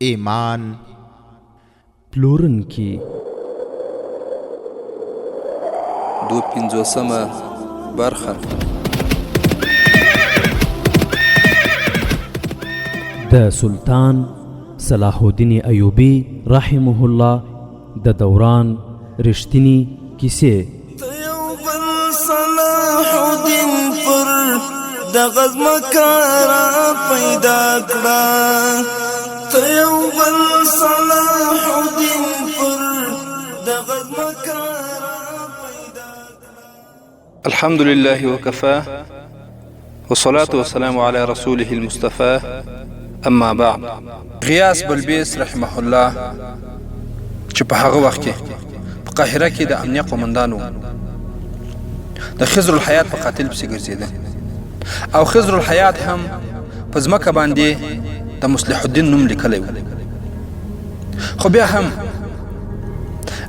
ایمان پلورنکي. دو پنځوسمه برخه. د سلطان صلاح الدین ایوبي رحمه الله د دوران رښتینی کیسې. ته یو بل صلاح الدین پر دغه ځمکه را پیدا کړه، ته یو بل صلاح الدین پر دغه ځمکه را پیدا کړه. الحمد لله وكفى والصلاة والسلام على رسوله المصطفى اما بعد. غیاث بلبیس رحمه الله چې په هغه وخت کې په قاهره کې د امنیه قومندان و، د خضر الحیات په قاتل پسې ګرځېده او خضر الحیات هم په ځمکه باندې د مصلح الدین نوم لیکلی و. خو بیا هم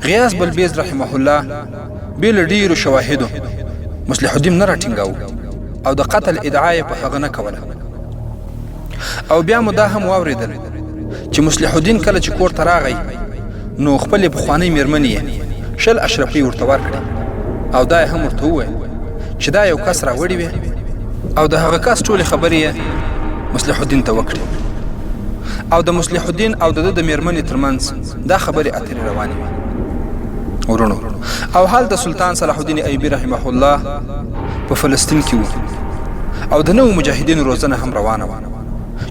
غیاث بلبیز رحمه الله بې له ډېرو شواهدو مصلح الدین نه راټینګاوه او د قتل ادعا یې په هغه نه کوله. او بیا مو دا هم واورېدل چې مصلح الدین کله چې کور ته راغی نو خپلې پخوانۍ میرمنې یې 20 اشرفۍ ورته ورکړې او دا یې هم ورته وویل چې دا یو کس راوړي وي او د هغه کس ټولې خبرې یې مصلح الدین ته وکړې او د مصلح الدین او د ده د میرمنې ترمنځ دا خبرې اترې روانې وې. ورونو او حال د سلطان صلاح الدین ایوبي رحمه الله په فلسطین کې وو او د نوو مجاهدینو روزنه هم روانه وه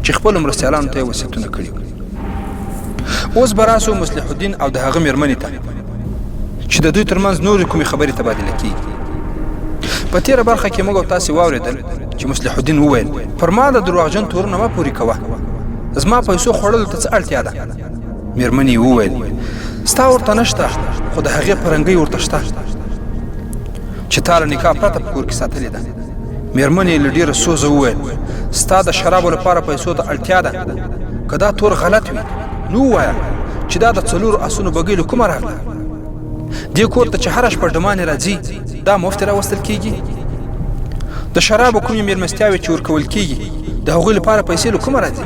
چې خپلو مرستیالانو ته یې وصیتونه کړي وو. اوس به راسو مصلح الدین او د هغه میرمنې ته چې د دوی ترمنځ نورې کومې خبرې تبادله کیږي. په تیره برخه کې موږ او تاسې واورېدل چې مصلح الدین وویل پر ما د درواغجن تورونه مه پورې کوه، زما پیسو خوړلو ته څه اړتیا ده؟ میرمنې یې وویل ستا ورته نشته خو د هغې پرنګۍ ورته شته چې تا له نکاح پرته په کور کې ساتلې ده. میرمنې یې له ډېره سوزه وویل ستا د شرابو لپاره پیسو ته اړتیا ده، که دا تور غلط وي نو ووایه چې دا د 4 اسونو بګۍ له کومه راغله؟ دې کور ته چې هره شپه ډمانې راځي دا مفتې راوستل کیږي؟ د شرابو کومې میلمستیاوې چې ورکول کیږي د هغوی لپاره پیسې له کومه راځي؟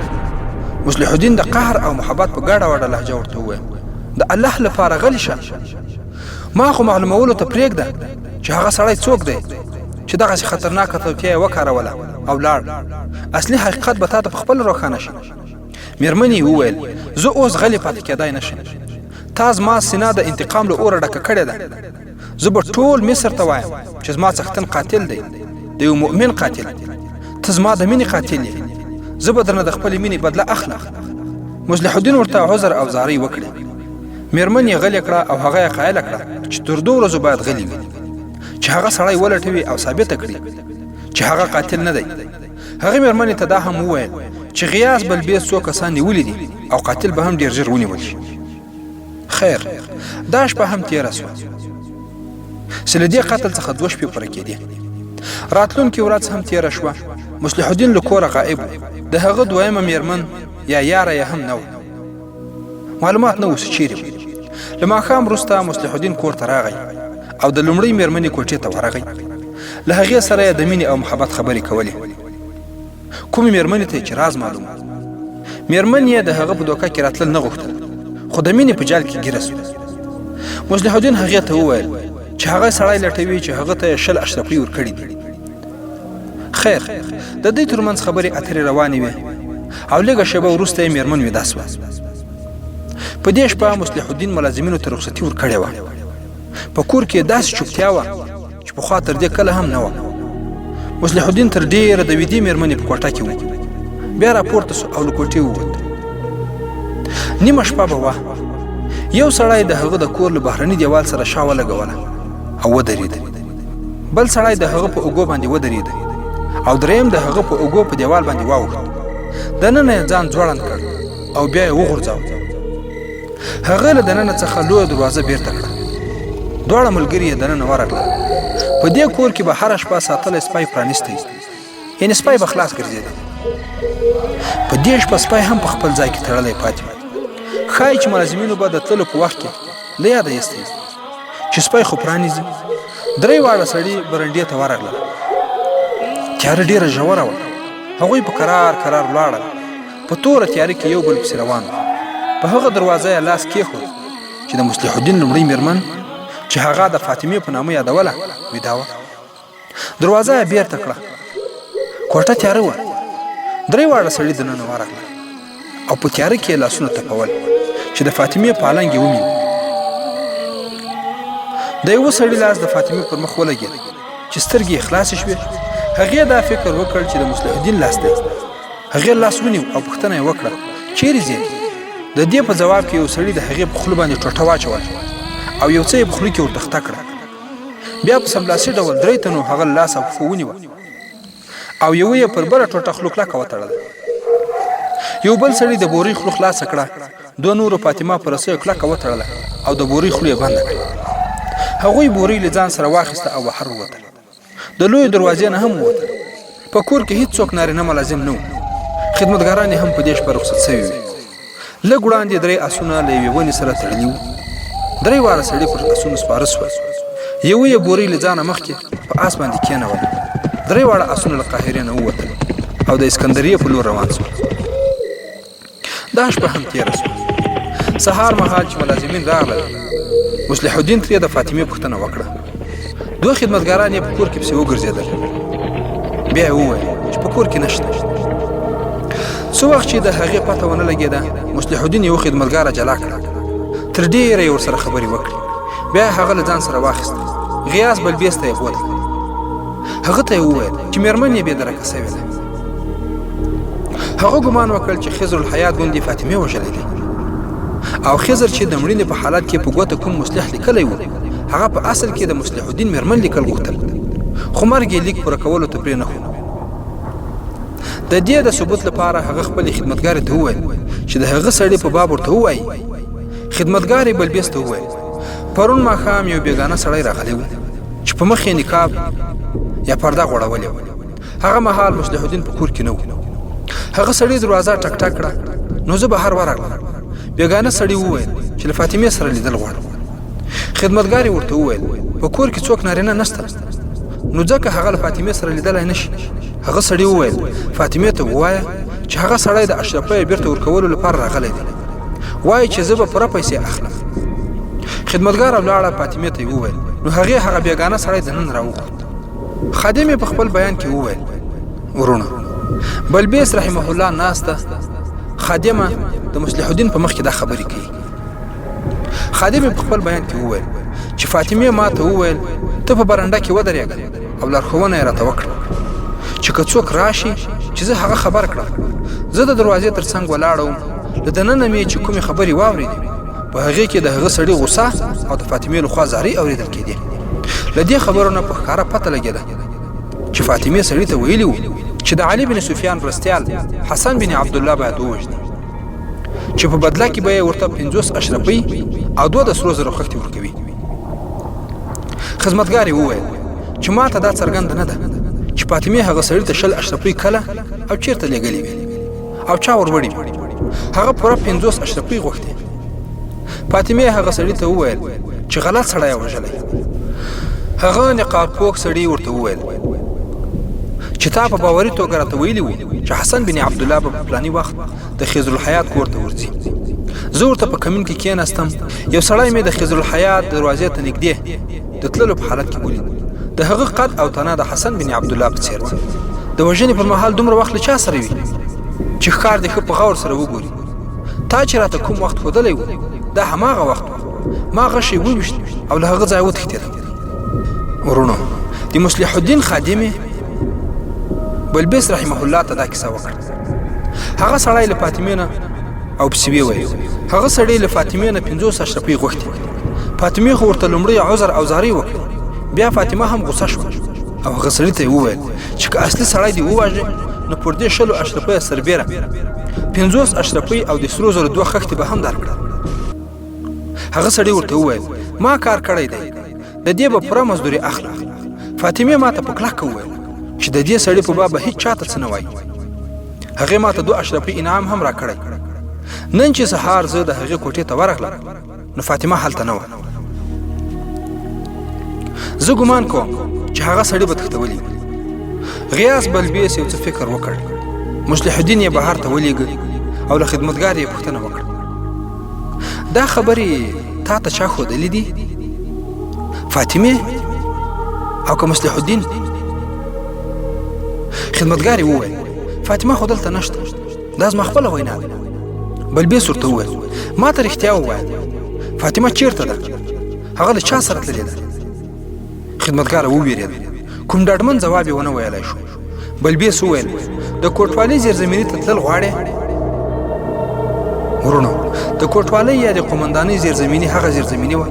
مصلح الدین د قهر او محبت په ګډه وډه لهجه ورته وویل د الله لپاره غلی شه، ما خو معلومولو ته پرېږده چې هغه سړی څوک دی چې دغسې خطرناکه توطیه یې وکاروله او لاړ. اصلي حقیقت به تا ته په خپله روښانه شي. میرمنې یې وویل زه اوس غلې پاتې کېدای نه شم، تا زما سینه د انتقام له اوره ډکه کړې ده، زه به ټول مصر ته وایم چې زما څښتن قاتل دی، د یو مؤمن قاتل، ته زما د مینې قاتل یې، زه به درنه د خپلې مینې بدله اخلم. مصلح الدین ورته عذر او زارۍ وکړې. میرمن یې غلې کړه او هغه یې قایله کړه چې تر 2 ورځو باید غلي وي چې هغه سړی ولټوي او ثابته کړي چې هغه قاتل نه دی. هغې میرمنې ته دا هم وویل چې غیاث بلبیس څو کسان نیولي دي او قاتل به هم ډېر ژر ونیول شي. خیر دا شپه هم تیره شوه چې له دې قتل څخه 2 شپې پوره کېدې. راتلونکې ورځ هم تیره شوه. مصلح الدین له کوره غایب و، د هغه دویمه میرمن یا یاره یې هم نه وه، معلومات نه و چې چیرې و. له ماښام وروسته مصلح الدین کور ته راغی او د لومړۍ میرمنې کوټې ته ورغی. له هغې سره یې د مینې او محبت خبرې کولې. کومې میرمنې ته یې چې راز معلوم و، میرمن یې د هغه په دوکه کې راتلل نه غوښتل، خو د مینې په جال کې ګیره شوه. مصلح الدین هغې ته وویل چې هغه سړی لټوي چې هغه ته یې 20 اشرفۍ ورکړي دي. خیر د دوی ترمنځ خبرې اترې روانې وې او لږه شېبه وروسته یې میرمن ویده شوه. په دې شپه مصلح الدین ملازمینو ته رخصتي ورکړې وه. په کور کې داسې چوپتیا وه چې پخوا تر دې کله هم نه وه. مصلح الدین تر ډېره د ویدې میرمنې په کوټه کې و، بیا راپورته شو او له کوټې ووت. نیمه شپه به وه، یو سړی د هغه د کور له بهرني دیوال سره شا ولګوله او ودرېد. بل سړی د هغه په اوږو باندې ودرېد او دریم د هغه په اوږو په دیوال باندې واوښت. دننه یې ځان ځوړند کړ او بیا یې وغورځاوه. هغه له دننه څخه لویه دروازه بیرته کړه. دواړه ملګري یې دننه ورغلل. په دې کور کې به هره شپه ساتلی سپی پرانیستی، یعنې سپی به خلاص ګرځېده. په دې شپه سپی هم په خپل ځای کې تړلی پاتې و. ښایي چې ملازمینو به د تللو په وخت کې له یاده ایستی چې سپی خو پرانیزي. 3 واړه سړي برنډې ته ورغلل. تیاره ډېره ژوره وه. هغوی په کرار کرار ولاړل. په توره تیاره کې یو بل پسې روان وو. په هغه دروازه یې لاس کېښود چې د مصلح الدین لومړۍ میرمن چې هغه د فاطمې په نامه یادوله ویده وه. دروازه یې بیرته کړه. کوټه تیاره وه. درې واړه سړي دننه ورغلل او په تیاره کې یې لاسونه تپول چې د فاطمې پالنګ یې ومیند. د یوه سړي لاس د فاطمې پر مخ ولګېد چې سترګې یې خلاصې شوې. هغې دا فکر وکړ چې د مصلح الدین لاس دی. هغې لاس ونیو او پوښتنه یې وکړه، چیرې ځې؟ د دې په ځواب کې یو سړي د هغې په خوله باندې ټوټه واچوله او یو څه یې په خوله کې ورته کړه. بیا په سملاسي ډول درې تنو هغه لاس او پښو ونیوه او یوه یې پر بله ټوټه خوله کلکه وتړله. یو بل سړي د بورۍ خوله خلاصه کړه، دوه نورو فاطمه په رسیو کلکه وتړله او د بورۍ خوله یې بنده کړه. هغوی بورۍ له ځان سره واخیسته او بهر ووتل. د لویې دروازې نه هم ووتل. په کور کې هیڅوک نارینه ملازم نه وو. خدمتګاران یې هم په دې شپه رخصت شوي وي. لږ وړاندې درې اسونه له یوې ونې سره تړلي وو. درې واړه سړي پر اسونو سپاره شول. یوه یې بورۍ له ځانه مخکې په اس باندې کېنوله. درې واړه اسونه له قاهرې نه ووتل او د اسکندریې په لور روان شول. دا شپه هم تېره شوه. سهار مهال چې ملازمین راغلل، مصلح الدین ترې د فاطمې پوښتنه وکړه. دوه خدمتګاران یې په کور کې پسې وګرځېدل. بیا یې وویل چې په کور کې نشته. څه وخت چې د هغې پته ونه لګېده، مصلح الدین یو خدمتګاره جلا کړه. تر ډېره یې ورسره خبرې وکړې. بیا یې هغه له ځان سره واخیست. غیاث بلبیس ته یې بوتله. هغه ته یې وویل چې مېرمن یې بې درکه شوې ده. هغه ګمان وکړ چې خضر الحیات ګوندې فاطمې وژلی دی او خضر چې د مړینې په حالت کې په ګوته کوم مصلح لیکلی و، هغه په اصل کې د مصلح الدین میرمن لیکل غوښتل، خو مرګ یې لیک پوره کولو ته پرې نه ښود. د دې د ثبوت لپاره هغه خپلې خدمتګارې ته وویل چې د هغه سړي په باب ورته ووایي. خدمتګارې بلبیس ته وویل، پرون ماښام یو بېګانه سړی راغلی و چې په مخ یې نقاب یا پرده غوړولې وه. هغه مهال مصلح الدین په کور کې نه و. هغه سړي دروازه ټک ټک کړه، نو زه بهر ورغلم. بیګانه سړي وویل چې له فاطمې سره لیدل غواړم. خدمتګارې ورته وویل، په کور کې څوک نارینه نشته، نو ځکه هغه له فاطمې سره لیدلای نشي. هغه سړي وویل، فاطمې ته ووایه چې هغه سړی د اشرفیو بیرته ورکولو لپاره راغلی دی، وایي چې زه به پوره پیسې اخلم. خدمتګاره ولاړه، فاطمې ته یې وویل، نو هغې هغه بیګانه سړی دننه راوغوښت. خادم په خپل بیان کې وویل، ورونه بلبیس رحمه الله ناسته خادمه د مصلح الدین په مخ کې دا خبرې کوي. خادم په خپل بیان کې وویل چې فاطمې ما ته وویل، ته په برنډه کې ودرېږه او لارښوونه یې راته وکړه چې که څوک راشي چې زه هغه خبر کړم. زه د دروازې تر څنګ ولاړه وم، له دننه مې چې کومې خبرې واورېدې په هغې کې د هغه سړي غوسه او د فاطمې لخوا زارۍ اورېدل کېدې. له دې خبرو نه په ښکاره پته لګېده چې فاطمې سړي ته ویلي وو چې د علي بن سفیان مرستیال حسن بن عبدالله باید ووژني، چې په بدله کې به یې ورته 50 اشرفۍ او دوه د سرو زرو خښتې ورکوي. خدمتګار یې وویل چې ما ته دا څرګنده نه ده چې فاطمې هغه سړي ته 20 اشرفۍ کله او چیرته لېږلې وې او چا وروړي وې. هغه پوره 50 اشرفۍ غوښتې. فاطمې هغه سړي ته وویل چې غلط سړی یې وژلی. هغه نقاب پوښ سړي ورته وویل چې تا په باوري توګه راته ویلي وو چې حسن بن عبدالله به په فلاني وخت د خضر الحیات کور ته ورځي. زه ورته په کمین کې کېناستم، یو سړی مې د خضر الحیات دروازې ته نږدې د تللو په حالت کې ولید. د هغه قد او تنه د حسن بن عبدالله په څېر وه. د وژنې پر مهال دومره وخت له چا سره وي چې ښکار دې ښه په غور سره وګوري. تا چې راته کوم وخت ښودلی و، دا هماغه وخت و. ما غشی وویشت او له هغه ځایه وتښتېدم. وروڼو، د مصلح الدین خادمې بلبیس رحمه الله ته دا کیسه وکړه. هغه سړی له فاطمې نه او پسې ویې ویل، هغه سړي له فاطمې نه 50 اشرفۍ غوښتې. فاطمې خو ورته لومړی عذر او زارۍ وکړې، بیا فاطمه هم غوسه شوه او هغه سړي ته یې وویل چې که اصلي سړی دې وواژه نو پر دې 20 اشرفۍ سربېره 50 اشرفۍ او د سرو زرو دوه خښتې به هم درکړه. هغه سړي ورته وویل، ما کار کړی دی، د دې به پوره مزدوري اخلم. فاطمې ما ته په کلکه وویل چې د دې سړي په باب به هیڅ چاته څه نه وایي. هغې ما ته دوه اشرفۍ انعام هم راکړی. نن چې سهار زه د هغې کوټې ته ورغلم نو فاطمه هلته نه وه. زه ګمان کوم چې هغه سړي به تښتولي. غیاث بلبیس یو څه فکر وکړ. مصلح الدین یې بهر ته ولیږه او له خدمتګار یې پوښتنه وکړه. دا خبرې تا ته چا ښودلې دي؟ فاطمې او که مصلح الدین؟ خدمتګار یې وویل فاطمه خو دلته نشته، دا زما خپله وینا ده. بلبیس ورته وویل ما ته رښتیا ووایه، فاطمه چیرته ده؟ هغه له چا سره تللې ده؟ خدمتګاره وویرېده، کوم ډاډمن ځواب یې ونه ویلای شو. بلبیس وویل د کوټوالۍ زیرزمیني ته تلل غواړې؟ وروڼو د کوټوالۍ یا د قومندانۍ زیرزمیني هغه زیرزمیني وه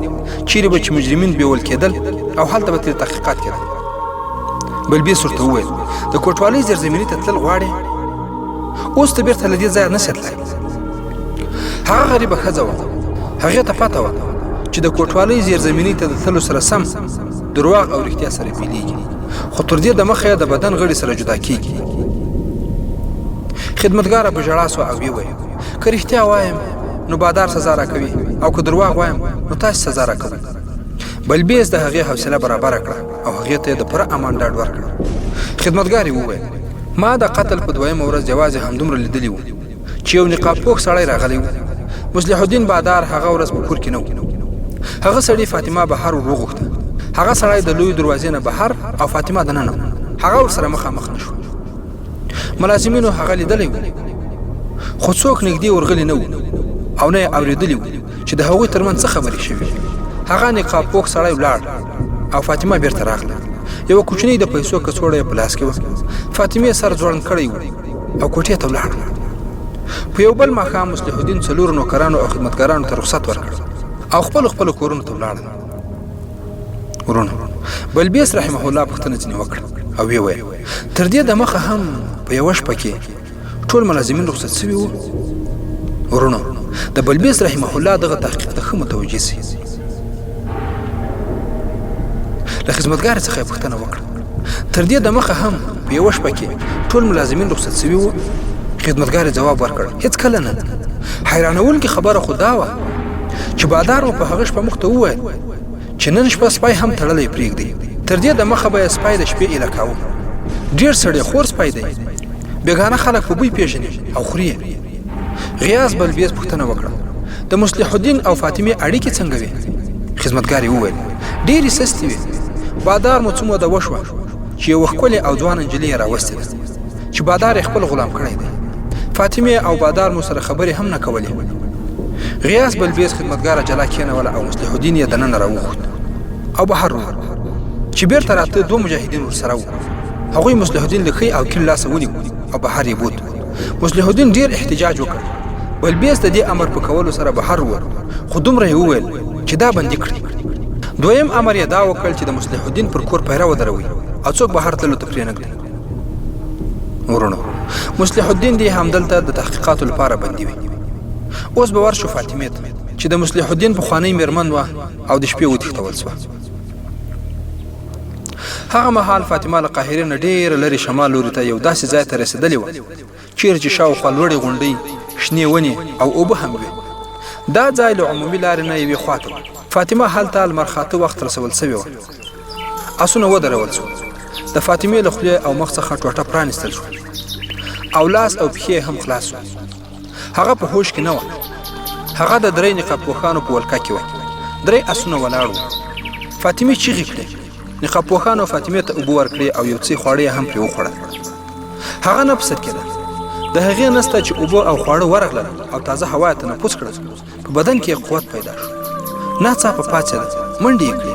چیرې به چې مجرمین بیول کېدل او هلته به ترې تحقیقات کېدل. بلبیس ورته وویل د کوټوالۍ زیرزمیني ته تلل غواړې؟ اوس ته بیرته له دې ځایه نشې تلای. هغه غریبه ښځه وه، هغې ته پته وه چې د کوټوالۍ زیرزمینۍ ته د تللو سره سم درواغ او رښتیا سره بیلیږي، خو تر دې دمخه یې د بدن غړي سره جدا کیږي. خدمتګاره په ژړا سوه او ویې ویل که رښتیا وایم نو بادار سزا راکوي او که درواغ وایم نو تاسې سزا راکوئ. بلبیس د هغې حوصله برابره کړه او هغې ته یې د پوره امان ډاډ ورکړ. خدمتګارې وویل ما د قتل په دویمه ورځ یوازې همدومره لیدلي وو چې یو نقاب پوښ سړی راغلی و. مصلح الدین بادار هغه ورځ په کور کې نه و. هغه سړي فاطمه بهر ور وغوښته. هغه سړی د لوی دروازې نه بهر او فاطمه دننه وه. هغه ورسره مخامخ نه شو. ملازمینو هغه لیدلی و، خو څوک نږدې ورغلي نه وو او نه یې اورېدلي وو چې د هغوی ترمنځ څه خبرې شوې. هغه نقاب پوښ سړی ولاړ او فاطمه بیرته راغله. یوه کوچنۍ د پیسو کڅوړه یې په لاس کې وه. فاطمې سر ځوړند کړی و او کوټې ته ولاړه. په یو بل ماښام مصلح الدین څلورو نوکرانو او خدمتګارانو ته رخصت ورکړ او خپلو خپلو کورونو ته ولاړل. وروڼو بلبیس رحمه الله پوښتنه ځینې وکړه او ویې ویل تر دې دمخه هم په یوه شپه کې ټول ملازمین رخصت شوي وو؟ وروڼو د بلبیس رحمه الله دغه تحقیق ته ښه متوجه شي. له خدمتګار څخه یې پوښتنه وکړه تر دې دمخه هم په یوه شپه کې ټول ملازمین رخصت شوي وو؟ خدمتګار ځواب ورکړ هیڅ کله نه. حیرانوونکې خبره خو دا وه چې بادار مو په هغه شپه موږ ته وویل چې نن شپه سپی هم تړلی پرېږدئ. تر دې دمخه به یې سپی د شپې ایله کاوه. ډېر سړی خور سپی دی، بېګانه خلک په بوی پېژني او خوري یې. غیاث بلبیس پوښتنه وکړه، د مصلح الدین او فاطمې اړیکې څنګه وې؟ خدمتګار یې وویل، ډېرې سستې وې. بادار مو څه موده وشوه چې یوه ښکلې او ځوانه نجلۍ یې راوستې ده چې بادار یې خپل غلام کړی دی. فاطمې او بادار مو سره خبرې هم نه کولې. غیاث بلبیس خدمتګاره جلا کېنوله او مصلح الدین یې دننه راوغوښت او بهر ووت. چې بیرته راته دوه مجاهدین ورسره وو. هغوی مصلح الدین له ښی او کیڼ لاسه ونیو او بهر یې بوت. مصلح الدین ډیر احتجاج وکړ. بلبیس د دې امر په کولو سره بهر ووت، خو دومره یې وویل چې دا بندي کړئ. دویم امر یې دا وکړ چې د مصلح الدین پر کور پیره ودروئ او څوک بهر تللو ته پرېنږدئ. وروڼو مصلح الدین دې همدلته د تحقیقاتو لپاره بندي وي. اوس به ورشو فاطمې ته چې د مصلح الدین پخوانۍ میرمن وه او د شپې وتښتول شوه. هغه مهال فاطمه له قاهرې نه ډېره لرې شمال لوري ته یو داسې ځای ته رسېدلې وه چیرې چې شاوخوا لوړې غونډۍ، شنې ونې او اوبه هم وې. دا ځای له عمومي لارې نه یوې خواته و. فاطمه هلته لمر خاته وخت رسول شوې وه. اسونه ودرول شول. د فاطمې له خولې او مخ څخه ټوټه پرانیستل شوه او لاس او پښې هم خلاص شول. هغه په هوش کې نه وه. هغه د درې نقاب پوښانو په ولکه کې وه. درې اسونه ولاړ وو. فاطمې چیغې کړې. نقاب پوښانو فاطمې ته اوبه ورکړې او یو څه خواړه یې هم پرې وخوړل. هغه نه په سر کېده. د هغې نس ته چې اوبه او خواړه ورغلل او تازه هوا یې تنفس کړه، په بدن کې یې قوت پیدا شو. ناڅاپه پاڅېده، منډې یې کړې.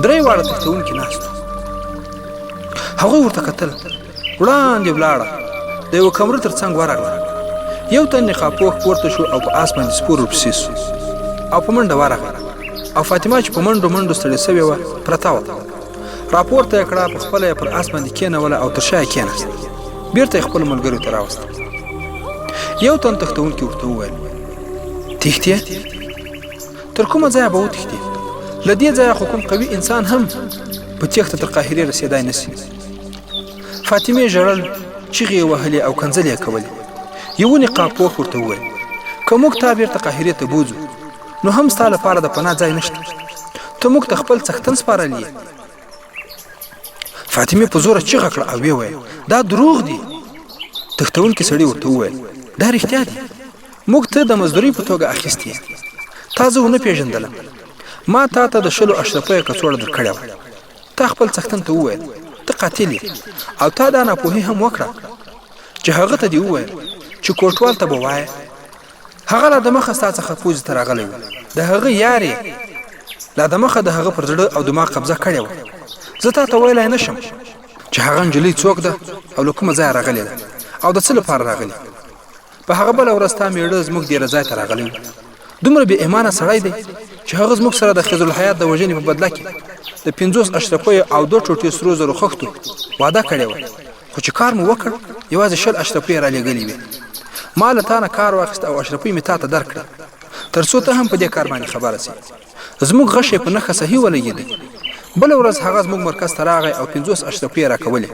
درې واړه تښتوونکي ناست وو. هغوی ورته کتل. وړاندې ولاړه، د یوه کمره تر څنګ ورغله. یو تن نقاب پوښ پورته شو او په آس باندې سپور ورپسې شو او په منډه ورغی او فاطمه چې په منډو منډو ستړې شوې وه پرته وه. راپورته یې کړه، په خپله یې پر آس باندې کېنوله او تر شا یې کېناسته. بیرته یې خپلو ملګریو ته راوسته. یو تن تښتوونکي ورته وویل، تښتې؟ تر کومه ځایه به وتښتې؟ له دې ځایه خو کوم قوي انسان هم په تېښته تر قاهرې رسېدای نه شي. فاطمې ژړل، چیغې یې وهلې او کنځلې یې کولې. یوه نقاب پوښ ورته وویل، که موږ تا بیرته قاهرې ته بوځو نو هم ستا لپاره د پناه ځای نشته. ته موږ ته خپل څښتن سپارلی یې. فاطمې په زوره چیغه کړه او ویې ویل، دا دروغ دي. تښتوونکي سړي ورته وویل، دا رښتیا دي. موږ ته د مزدورۍ په توګه اخیستې یې. تا زه ونه پېژندلم. ما تا ته د شلو اشرفیو کڅوړه درکړې وه. تا خپل څښتن ته وویل، ته قاتل یې او تا دا ناپوهي هم وکړه چې هغه ته دې وویل چې کوټوال ته به وایې. هغه لا دمخه ستا څخه پوزې ته راغلی و. د هغه یارې لا دمخه د هغه پر زړه او دماغ قبضه کړې وه. زه تا ته ویلای نه شم چې هغه نجلۍ څوک ده او له کومه ځایه راغلې ده او د څه لپاره راغلې. په هغه بله ورځ ستا مېړه زموږ دېره ځای ته راغلی و. دومره بې ایمانه سړی دی چې هغه زموږ سره د خضرالحیات د وژنې په بدله کې د 50 اشرفیو او دوه ټوټې سرو زرو خښتو وعده کړې وه، خو چې کار مو وکړ یوازې 20 اشرفۍ یې رالېږلې وې. ما له تا نه کار واخیست او اشرفۍ مې تا ته درکړې تر څو ته هم په دې کار باندې خبره شې. زموږ غشی په نښه صحیح ولګېد. بله ورځ هغه زموږ مرکز ته راغی او 50 اشرفۍ یې راکولې.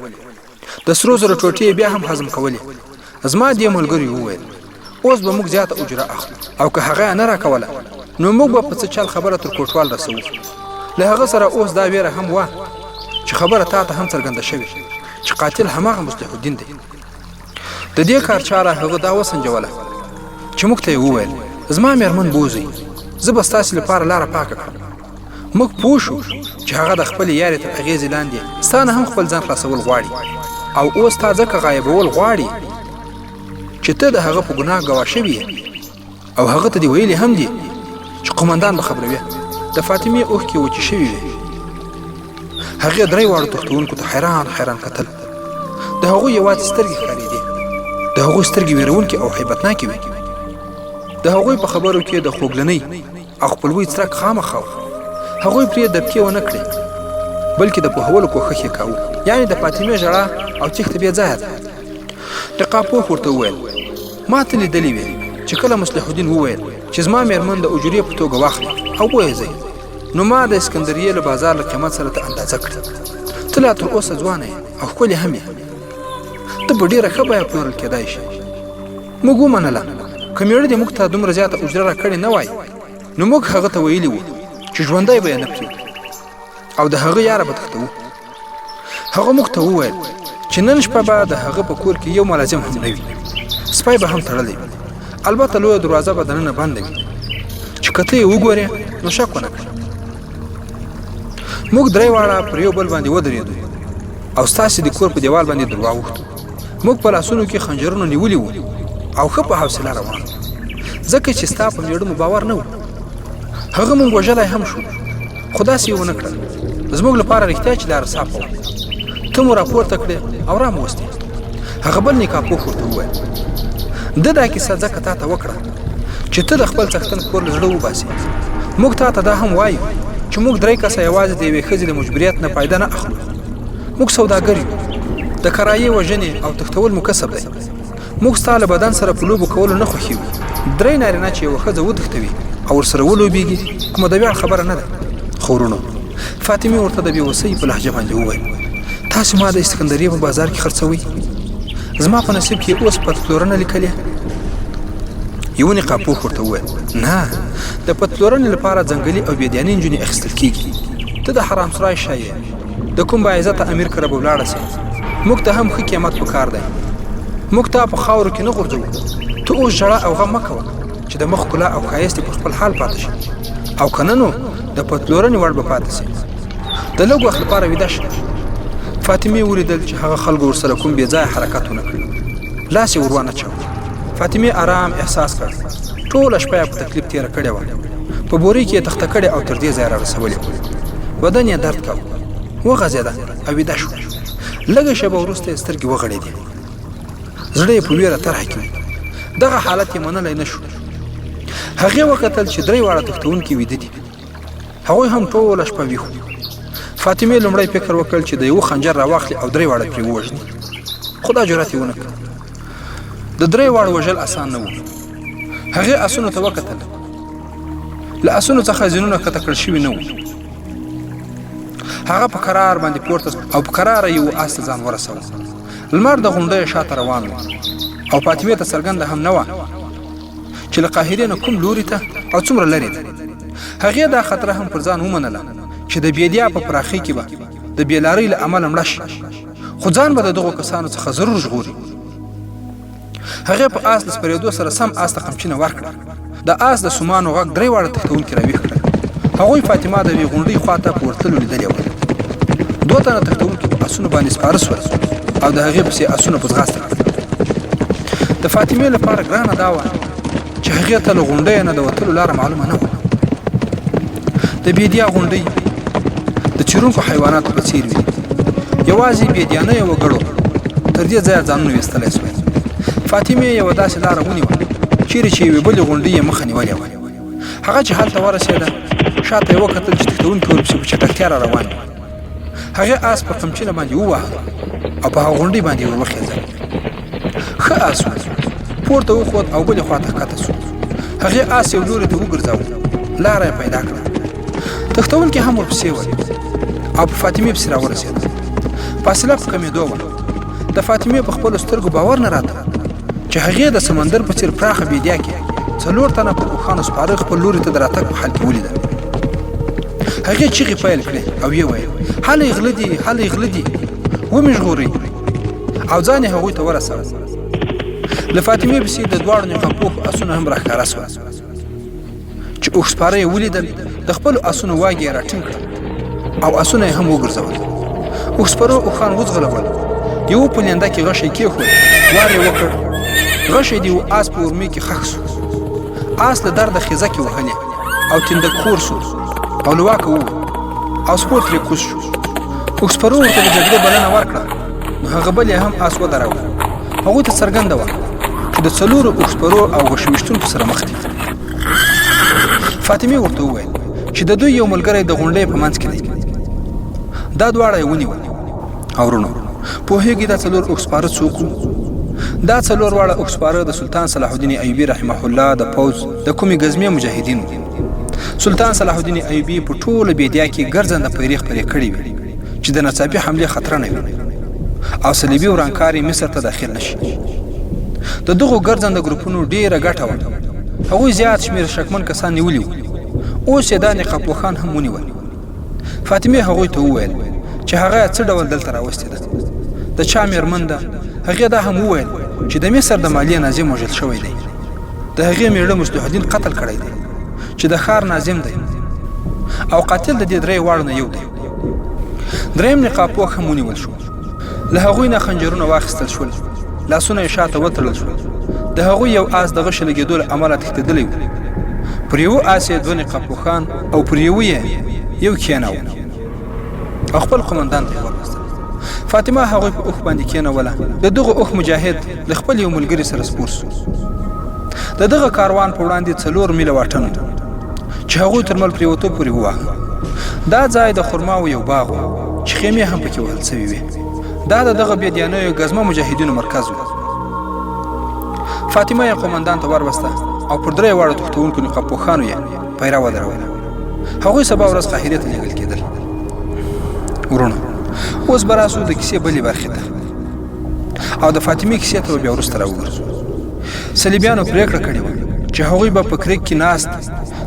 د سرو زرو ټوټې یې بیا هم هضم کولې. زما دې ملګري وویل، اوس به موږ زیاته اجوره اخلو او که هغه یې نه راکوله نو موږ به په څه چل خبره تر کوټوال رسوو. له هغه سره اوس دا ویره هم وه چې خبره تا ته هم څرګنده شوې چې قاتل هماغه مصلح الدین دی. د دې کار چاره هغه دا وسنجوله چې موږ ته یې وویل، زما میرمن بوځئ، زه به ستاسې لپاره لاره پاکه کړم. موږ پوه شو چې هغه د خپلې یارې تر اغېزې لاندې ستا نه هم خپل ځان خلاصول غواړي او اوس تا ځکه غایبول غواړي چې ته د هغه په ګناه ګواه شوي یې او هغه ته دې ویلي هم دي چې قومندان به خبروي. د فاطمې اوښکې وچې شوې وې. هغې درې واړو تښتوونکو ته حیران حیران کتل. د هغوی یوازې سترګې ښکارېدې. د هغوی سترګې ویرونکې او هیبتناکې وې. د هغوی په خبرو کې د خوږلنۍ او خپلوۍ څرک خامخا و. هغوی پرې دبکې ونه کړې، بلکې د پوهولو کوښښ یې کاوه. یعنې د فاطمې ژړا او تېښته بې ځایه ده. نقاب پوښ ورته وویل، ما ته لیدلې وې چې کله مصلح الدین وویل چې زما میرمن د اجورې په توګه واخلئ او بویې ځئ، نو ما د اسکندریې له بازار له قیمت سره ته اندازه کړې. ته لا تر اوسه ځوانه یې او ښکلې هم یې. ته په ډېره ښه بیه پلورل کېدای شې. موږ ومنله، که مېړه دې موږ ته دومره زیاته اجره راکړې نه وای، نو موږ هغه ته ویلي وو چې ژوندی به یې نه پرېږدو او د هغه یاره به تښتوو. هغه موږ ته وویل چې نن شپه به د هغه په کور کې یو ملازم هم نه وي، سپی به هم تړلی وي، البته لویه دروازه به دننه بنده وي چې که ته یې وګورې نو شک ونه کړې. موږ درې واړه پر یو بل باندې ودرېدو او ستاسې د کور په دیوال باندې درواوښتو. موږ په لاسونو کې خنجرونه نیولي وو او ښه په حوصله روان وو، ځکه چې ستا په میړه مو باور نه و. هغه موږ وژلی هم شو، خو داسې یې ونه کړل. زموږ لپاره رښتیا چې لاره صافه وه. ته مو راپورته کړې او را مو وستې. هغه بل نکاح پوښ ورته وویل، ده دا کیسه ځکه تا ته وکړه چې ته د خپل څښتن کور له زړه وباسې. موږ تا ته دا هم وایو چې موږ درې کسه یوازې د یوې ښځې له مجبوریت نه فایده نه اخلو. موږ سوداګر یو، د کرایې وژنې او تښتول مو کسب دی. موږ ستا له بدن سره په لوبو کولو نه خوښیږو. درې نارینه چې یوه ښځه وتښتوي او ورسره ولوبیږي کومه د ویاړ خبره نه ده. خو وروڼو، فاطمې ورته د بېوسۍ په لهجه باندې وویل، تاسو ما د اسکندریې په بازار کې خرڅوئ؟ زما په نصیب کې اوس پتپلورنه لیکلې؟ یو نقاب پوښ ورته وویل، نه، د پتپلورنې لپاره ځنګلي او بېدیاني نجونې اخیستل کیږي. ته د حرام سرای شی یې، د کوم باعزته امیر کره به ولاړه شې. موږ ته هم ښه قیمت په کار دی. موږ تا په خاورو کې نه غورځوو. ته اوس ژړا او غم مه کوه چې د مخ ښکلا او ښایست دې پر خپل حال پاتې شي، او که نه نو د پتلورنې وړ به پاتې شي. د لږ وخت لپاره ویده شه. فاطمې ولیدل چې هغه خلکو ورسره کوم بې ځایه حرکت ونه کړ. لاس یې ور وانه چاوه. فاطمې ارام احساس کړ. ټوله شپه یې په تکلیف تېره کړې وه. په بورۍ کې یې تخته کړې او تر دې ځایه رارسولې وه. بدن یې درد کاوه. وغځېده او ویده شوه. لږه شېبه وروسته یې سترګې وغړېدې. زړه یې په ویره طرحه کې و. دغه حالت یې منلی نه شو. هغې وکتل چې درې واړه تښتوونکي ویده دي. هغوی هم ټوله شپه ویښ وو. فاطمې لومړی فکر وکړ چې د یوه خنجر راواخلي او درې واړه پرې ووژني، خو دا جرأت یې ونه کړ. د درې واړو وژل اسان نه وو. هغې اسونو ته وکتل. له اسونو څخه زینونه کښته کړل شوي نه وو. هغه په کرار باندې پورته او په کراره یو اس ته ځان ورساوه. لمر د غونډیو شاته روان و او فاطمې ته څرګنده هم نه وه چې له قاهرې نه کوم لوري ته او څومره لرې ده. هغې دا خطره هم پر ځان ومنله چې د بیدیا په پراخۍ کې به د بېلارۍ له امله مړه شي، خو ځان به د دغو کسانو څخه ضرور ژغوري. هغې په آس له سپرېدو سره سم آس ته قمچینه ورکړه. د د آس د سومانو غږ درې واړه تښتونکي راویښ کړل. هغوی فاطمه د یوې غونډۍ خواته په ورتللو لیدلې وه. دوه تنه تښتونکي په اسونو باندې سپاره شول او د هغې پسې اسونه په ځغاسته کړل. د فاطمې لپاره ګرانه دا وه چې هغې ته له غونډۍ نه د وتلو لاره معلومه نه وه. د بیدیا غونډۍ د چیرونکو حیواناتو په څیر وي. یوازې بیدیانیو وګړو تر دې ځایه ځانونه ویستلی شوای. فاطمې یوه داسې لاره ونیوه چیرې چې یوې بلې غونډۍ یې مخه نیولې وه. هغه چې هلته ورسېده، شاته یې وکتل چې تښتونکي ورپسې په چټکتیا را روان دي. هغې آس په قمچینه باندې وواهه او په هغه غونډۍ باندې ور وخېژه. ښه آس و، پورته وخوت او بلې خواته ښکته شو. هغې آس یو لوري ته وګرځاوه، لاره یې پیدا کړه. تښتونکي هم ورپسې ول او په فاطمې پسې راورسېدل. فاصله په کمېدو وه. د فاطمې په خپلو سترګو باور نه راته چې هغې د سمندر په څیر پراخه بیدیا کې څلور تنه پر اوښانو سپاره خپل لوري ته د راتګ په حال کې ولیدل. هغې چیغې پیل کړې او ویې ویل: هلئ غله دي، هلئ غله دي، ومې ژغورئ! او ځان یې هغوی ته ورساوه. له فاطمې پسې د دواړو نقاب پوښو اسونه هم راښکاره شول. چې اوښ سپاره یې ولیدل، د خپلو اسونو واګې یې راټینګ کړل او اسونه یې هم وګرځول. اوښ سپرو اوښان وځغلول، یوه په لینده کې غشی کېښود، وار یې وکړ، غشی د یوه آس په ورمې کې ښخ شو. آس له درده خیزکې وهلې او تیندک خور شو او له واکه ووت او سپور ترې کوز شو. اوښ سپرو ورته د جګړې بلنه ورکړه، نو هغه بل یې هم آس ودراوه. هغوی ته څرګنده وه چې د څلورو اوښ سپرو او غشي ویشتونکو سره مخ دي. فاطمې ورته وویل چې د دوی یو ملګری د غونډۍ په منځ کې دی. دا دواړه یې ونیول. او وروڼو، پوهېږئ دا څلور اوښ سپاره څوک وو؟ دا څلور واړه اوښ سپاره د سلطان صلاح الدین ایوبي رحمه الله د پوځ د کومې ګزمې مجاهدین وو. سلطان صلاح الدین ایوبي په ټوله بیدیا کې ګرځنده پیرې خپرې کړې وې چې د ناڅاپي حملې خطر نه وي او صلیبي ورانکاري مصر ته داخل نشي. د دغو ګرځنده ګروپونو ډیره ګټه وه. هغوی زیات شمېر شکمن کسان نیولي وو. اوس یې دا نقاب پوښان هم ونیول. فاطمې هغوی ته وویل چې هغه یې څه ډول دلته راوستې ده، د چا میرمن ده. هغې دا هم وویل چې د مصر د مالیې ناظم وژل شوی دی، د هغې میړه مصلح الدین قتل کړی دی چې د ښار ناظم دی او قاتل د دې درې واړو نه یو دی. دریم نقاب پوښ هم ونیول شو. له هغوی نه خنجرونه واخیستل شول، لاسونه یې شاته وتړل شول. د هغوی یو آس د غشي لګېدو له امله تښتېدلی و. پر یوه آس یې دوه نقاب پوښان او پر یوه یې یو کښېناوه او خپل قومندان ته یې وروستل. فاطمه هغوی په اوښ باندې کښېنوله. د دغه اوښ مجاهد له خپل یو ملګري سره سپور شو. د دغه کاروان په وړاندې څلور میله واټن و چې هغوی تر مل پرېوتو پورې وواهه. دا ځای د خرماوو یو باغ و چې خیمې هم پکې وهل شوې وې. دا د دغه بېدیانیو ګزمه مجاهدینو مرکز و. فاطمه یې قومندان ته وروسته او پر درې واړو تښتونکو نقاب پوښانو یې پیره ودروله. هغوی سبا ورځ قاهرې ته لېږل کېدل. وروڼو، اوس به راسو د کیسې بلې برخې ته او د فاطمې کیسې ته به بیا وروسته راوګرځو. صلیبیانو پرېکړه کړې وه چې هغوی به په کریک کې ناست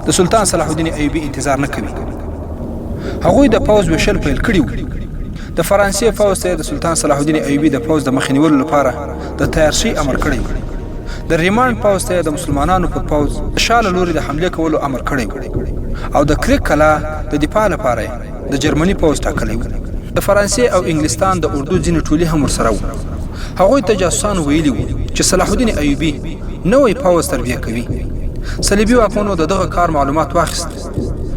د سلطان صلاح الدین ایوبي انتظار نه کوي. هغوی د پوځ ویشل پیل کړي وو. د فرانسې پوځ ته د سلطان صلاح الدین ایوبي د پوځ د مخې نیولو لپاره د تیارسۍ امر کړی و. د ریمانډ پوځ ته د مسلمانانو پر پوځ د شا له لوري د حملې کولو امر کړی و او د کریک کلا د دفاع لپاره د جرمني پوځ ټاکلی و. د فرانسې او انګلستان د اردو ځینې ټولي هم ورسره وو. هغوی ته جاسوسانو ویلي وو چې صلاح الدین ایوبي نوی پوځ تربیه کوي. صلیبي واکمنو د دغه کار معلومات واخیست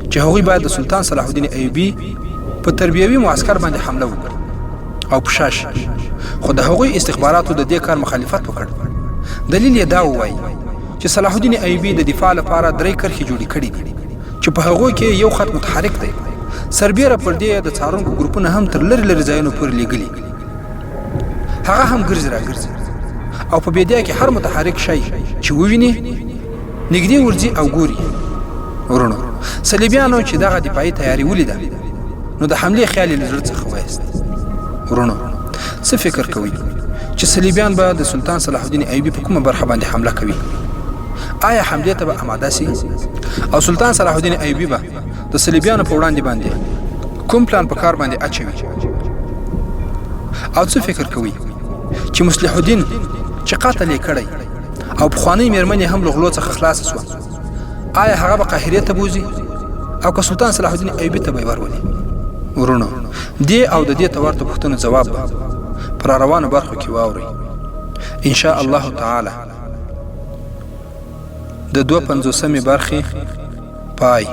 چې هغوی باید د سلطان صلاح الدین ایوبي په تربیوي معسکر باندې حمله وکړي او په شا شي، خو د هغوی استخباراتو د دې کار مخالفت وکړ. دلیل یې دا ووایي چې صلاح الدین ایوبي د دفاع لپاره درې کرښې جوړې کړې دي چې په هغو کې یو خط متحرک دی. سربیره پر دې د څارونکو ګروپونه هم تر لرې لرې ځایونو پورې لیږلي، هغه هم ګرځي راګرځي او په بیدیا کې هر متحرک شی چې وویني نږدې ورځي او ګوري. وروڼو، صلیبیانو چې دغه دفاعي تیاري ولیده نو د حملې خیال یې له زړه څخه وایست. وروڼو، څه فکر کوئ چې صلیبیان به د سلطان صلاح الدین ایوبي په کومه برخه باندې حمله کوي؟ آیا حملې ته به اماده سي او سلطان صلاح الدین ایوبي به د صلیبیانو په وړاندې باندې کوم پلان په کار باندې اچوي؟ او څه فکر کوئ چې مصلح الدین چې قتل یې کړی او پخوانۍ میرمن یې هم له غلو څخه خلاصه شوه، آیا هغه به قاهرې ته بوځي او که سلطان صلاح الدین ایوبي ته به یې ورولي؟ وروڼو دې او د دې ته ورته پوښتنو ځواب به په راروانو برخو کې واورئ ان شاء الله تعالی. د 52مې برخې پای.